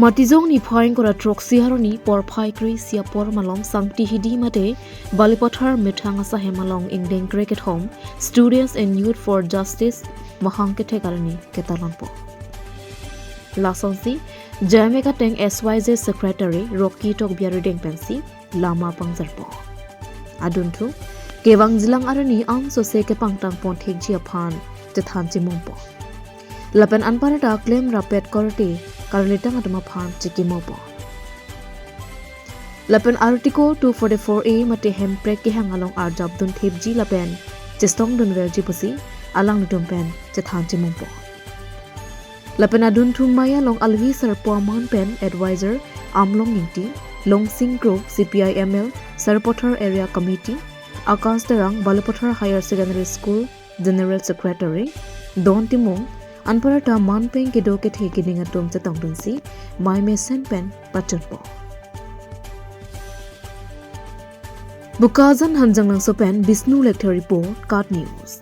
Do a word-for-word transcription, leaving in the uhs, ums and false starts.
Matijong niphai ingkoi ra throksi arni porphai kre-isi apor malom Sangti Hidi mate Balipathar methang asahem along ingdeng kre-kethom Students and Youth for Justice mahang kethek arni ketalonpo. Lasonsi J M A kateng S Y J Secretary Rocky Tokbi arideng pensi lama pangjarpo. Adunthum kevangjilang arni ansose kepangtang ponthekji aphan chethan chimungpo. Lapen anparta klem rapet korte karlitang atum aphan chikimopo. Lapen Article two forty-four A mate hemprek kehang along arjapdun thepji lapen chesongdunverji pusi alanglitum pen chethan chimungpo. Lapen adunthum mei along alohi sarpo aman pen advisor Amlong Ingti, Longsing Kro, C P I M L, Sarupathar Area Committee, Akash Terang, Balipathar Higher Secondary School General Secretary, Don Timung, anparta man pen kedo kethe keding atum chetongdunsi mei mesen pen pachunpo. Bokajan Hanjanglangso pen Bishnu Lekthe report, KAT News.